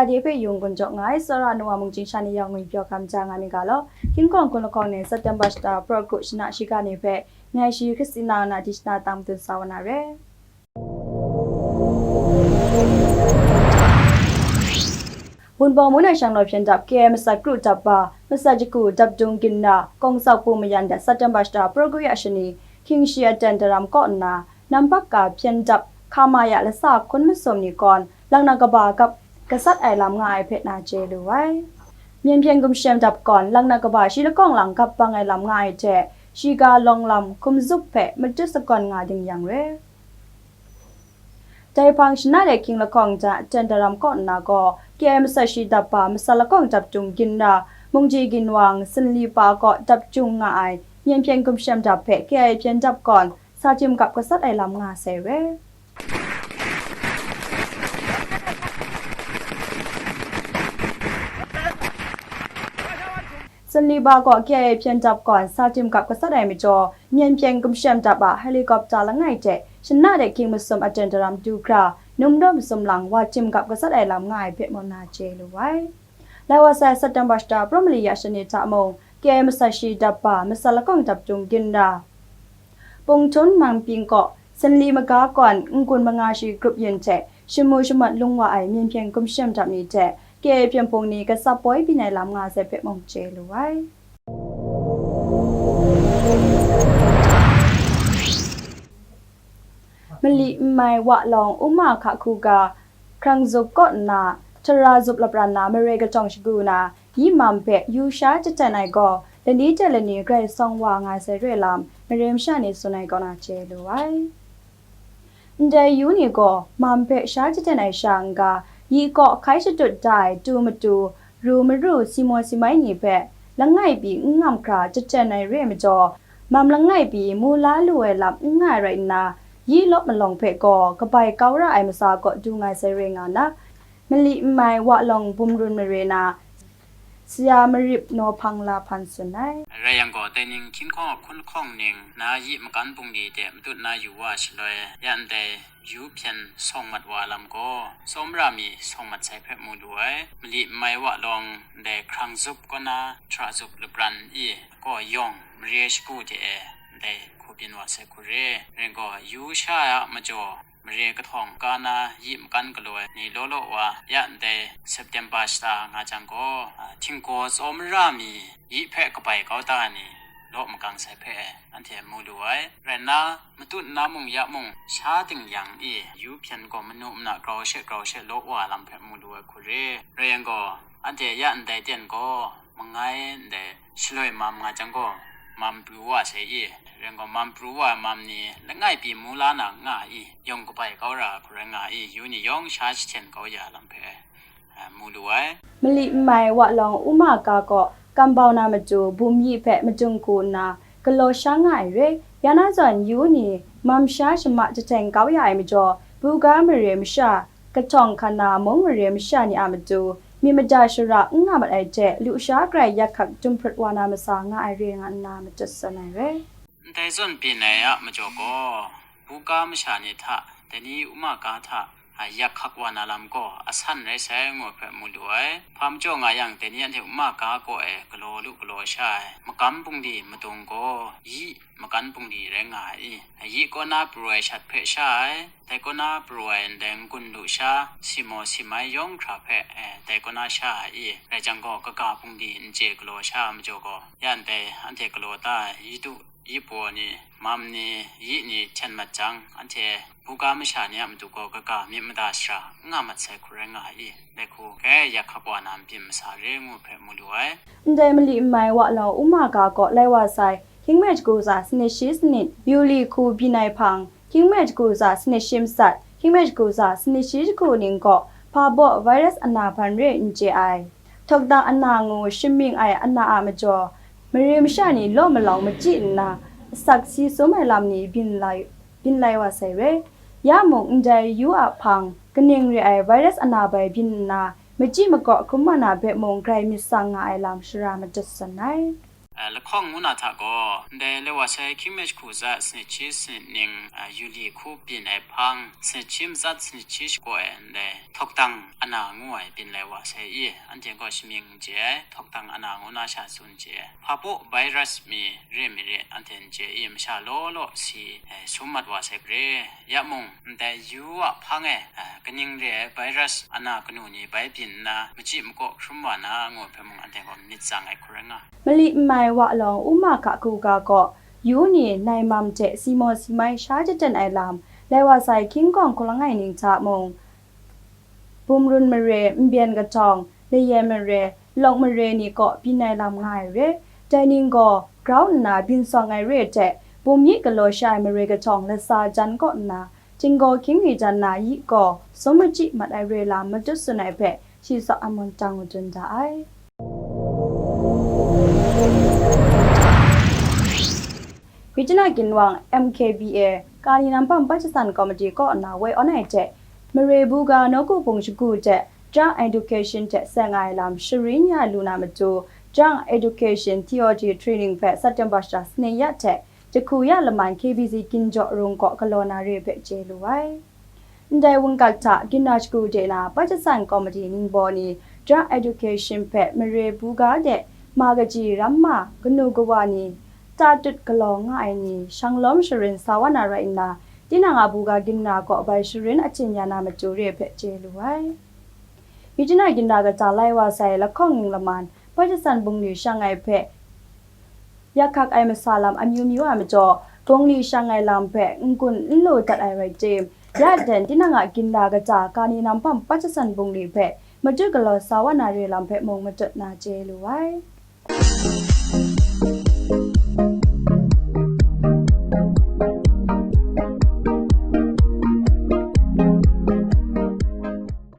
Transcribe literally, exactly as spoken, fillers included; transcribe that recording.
Dai hpe yung kun jaw nga ai, tsawra nu wa mung chying sha ni yawng ngwi pyaw hkam ja nga mi ga law, hkying hkawng hkun lahkawng ni September shata pra kru shana shiga ni hpe, ngai shi Christina na di shana tang matun sa wa na re. Wunpawng Muna Shang Law Hpyen Dap, K I A masat kru dap ba, masat jaku dap dung ginra, Kawng Tsauk Pu Mayan de September shata pra kru ya shani, hkying shi aten daram kaw nna, Nampak Ka Hpyen Dap, Hkama Ya Lasa Hkun Masum ni kawn, Laknak Kaba gap gasat ai lam nga ai hpe na chye lu ai. Myen Hpyen Gumshem Dap kawn, Laknak Kaba shi lakawng lang gap bang ai lam nga ai hte, shiga lawng lam hkum zup hpe matut sakawn nga ding yang re. Dai hpang shana de hkying lahkawng ja aten daram kaw nna gaw, K I A masat shi dap ba masat lakawng dap dung ginra, Mungji Ginwang, Sanli Pa kaw dap dung nga ai, Myen Hpyen Gumshem Dap hpe K I A Hpyen Dap kawn, sa tim gap gasat ai lam nga sai re. Sanli Ba kaw K I A Hpyen Dap kawn sa tim gap gasat ai majaw, Myen Hpyen Gumshem Dap a helicopter langai hte shana de hkying masum aten daram du hkra, Num Daw Masum Lang wa tim gap gasat ai lam nga ai hpe mung na chye lu ai. Lai wa sai September shata pra mali ya shani hta mung, K I A masat shi dap ba masat lakawng dap dung ginra, Punghtun Mangpying kaw, Sanli Maga kawn n-gun manga shi grup yin hte, shamu shamat lung wa ai Myen Hpyen Gumshem Dap ni hte, K I A Hpyen Hpung ni gasat poi byin ai lam nga sai hpe mung chye lu ai. Mali n mai wa lawng Uma Hka Hku ga, Hkrang Zup kaw nna, Htara Zup lapran na mare kahtawng shagu na, yi mam hpe yu sha jahten ai gaw, lani hte lani grai sawng wa nga sai re lam, mare masha ni tsun ai kaw na chye lu ai. Ndai yu ni gaw, mam hpe sha jahten ai sha n-ga, yi kaw hkai shatut da ai tu matu, ru maru, simo simai ni hpe, langai pyi n ngam hkra jahten ai re ai majaw, mam langai pyi mu la lu ai lam n nga ai rai nna, yi law malawng hpe gaw kabai kau ra ai masa kaw du nga sai re nga na, Mali n mai wa lawng bum run mare na, Saya Marip Naw Hpang Lahpan tsun ai. Rai yang gaw, dai ning hkying hkawng a hkun lahkawng ning na yi makan bungli de matut na yu wa shaloi, ya ndai yu hpyen sawng mat wa lam gaw, tsawmra mi sawng mat sai hpe mu lu ai. Mali n mai wa lawng ndai Hkrang Zup kaw na Htara Zup lapran i gaw yawng mare shagu hte e ndai hku byin wa sai hku re. Rai gaw, yu sha a majaw, mare kahtawng ka na yi makan galaw ai ni law law wa, ya ndai September shata nga jang gaw, a, htinggaw tsawmra mi yi hpe kabai kau ta ai ni law makang sai hpe anhte mu lu ai. Rai nna, matut na mung ya mung, sha ting yang i yu hpyen gaw manu mana grau she grau she law wa lam hpe mu lu ai hku re. Rai yang gaw, anhte ya ndai ten gaw, mangai ndai shaloi mam nga jang gaw, mam pru wa sai i, rai gaw, mam pru wa ai mam ni langai pyi mu la na nga i, yawng kabai kau ra hku rai nga i, yu ni yawng sha jahten kau ya lam hpe, a, mu lu ai. Mali n mai wa lawng Uma Hka kaw, kambau na matu bum yi hpe madung hku nna, galaw sha nga ai re. Ya na zawn, yu ni mam sha shama jahten kau ya ai majaw, buga mare masha, kahtawng hkan na mung mare masha ni a matu, myit mada shara n nga mat ai hte, lusha grai yak hkak dum hprut wa na masa nga ai re nga nna matut tsun ai re. Ndai zawn byin ai a majaw gaw, buga masha ni hta, dai ni Uma Hka hta, a, yak hkak wa na lam gaw asan rai sai ngu hpe mu lu ai. Hpa majaw nga yang, dai ni anhte Uma Hka kaw e galaw lu galaw sha ai, makam bungli madung gaw, yi makan bungli rai nga ai i, yi kaw na pru ai shat hpe sha ai, dai kaw na pru ai ndai n-gun lusha, simo simai yawng hkra hpe, e, dai kaw na sha ai i, rai jang gaw, kaga bungli n chye galaw sha ai majaw gaw, ya ndai anhte galaw ta ai, yi du, yi paw ni, mam ni, yi ni hten mat jang, anhte buga masha ni a matu gaw kaga myit mada shara n nga mat sai hku rai nga ai i, dai hku, grai yak hkak wa na nbyin masa re ngu hpe mu lu ai. Ndai mali n mai wa lawng Uma Hka kaw lai wa sai, hkying me jagu tsa sanit shi sanit, yu li hku byin ai hpang, hkying me jagu tsa sanit shi matsat, hkying me jagu tsa sanit shi jahku ning gaw, hpa baw virus ana hpan re n chye ai. Htawk dang ana ngu shamying ai ana a majaw, mare masha ni law malawng machyi nna, asak si sum ai lam ni byin lai, byin lai wa sai re. Ya mung, ndai yu a hpang, kaning re ai virus ana bai byin nna, machyi makaw hkrum wa na hpe mung grai myit sang nga ai lam shara matut san ai. Lahkawng ngu na hta gaw, ndai Laiwa sai hkying mi jahku tsa sanit shi sanit ning, a, yu li hku byin ai hpang, sanit shi matsat sanit shi shakaw e ndai Htawkdang ana ngu ai byin lai wa sai i, anhte gaw shamying n chye ai, Htawkdang ana ngu na sha tsun chye ai. Hpapaw virus mi re mi re, anhte n chye i, masha law law si, eh, sum mat wa sai hkre. Ya mung, ndai yu a hpang e, eh, kaning re ai virus ana kanu ni bai byin nna, machyi makaw hkrum wa na, ngu ai hpe mung anhte gaw myit tsang ai hku rai nga ai. Mali nmai wa lawng u ma ga hku ga gaw, yu ni nai mam hte si maw si mai sha jaten ai lam, lai wa sai hkying gawng hku lang ai ning hta mung, bumrun mare, nbyen kahtawng, layen mare, lawk mare ni kaw byin ai lam nga ai re. Dai ning gaw, grau nna byin sawng ai re hte, bum yi galaw sha ai mare kahtawng latsa jan kaw nna, Htinggaw hkying mi jan na yi gaw sum machyi mat ai re lam matut tsun ai hpe, shi tsawk a mun tang madun da ai. Gwijana Ginwang M K B A, Kani Nampam Pajasan Committee kaw na woi awn ai hte, Mare Buga nawku hpung shagu hte Drug Education hte seng ai lam sharin ya lu na matu, Drug Education Theory Training hpe September shara sane ya hte, Jahku ya laman K B C Ginjaw Rung kaw galaw na re hpe chye lu ai. Ndai wungkak hta ginra shagu de na Pajasan Committee ningbaw ni Drug Education hpe Mare Buga de ma kaji ram ma kanu kawa ni ta tut galaw nga ai ni shanglawm sharin sa wa na rai nna, tinang a buga ginra kaw bai sharin achyin ya na matu re hpe chye lu ai. Gwijana ginra kata lai wa sai lahkawng ning laman Pajasan bungli shang ai hpe, yak hkak ai masa lam amyu myu ai majaw, bungli shang ai lam hpe n-gun n lu dat ai rai tim, ya den tinang a ginra kata Kani Nampam Pajasan bungli hpe matut galaw sa wa na re lam hpe mung matut na chye lu ai.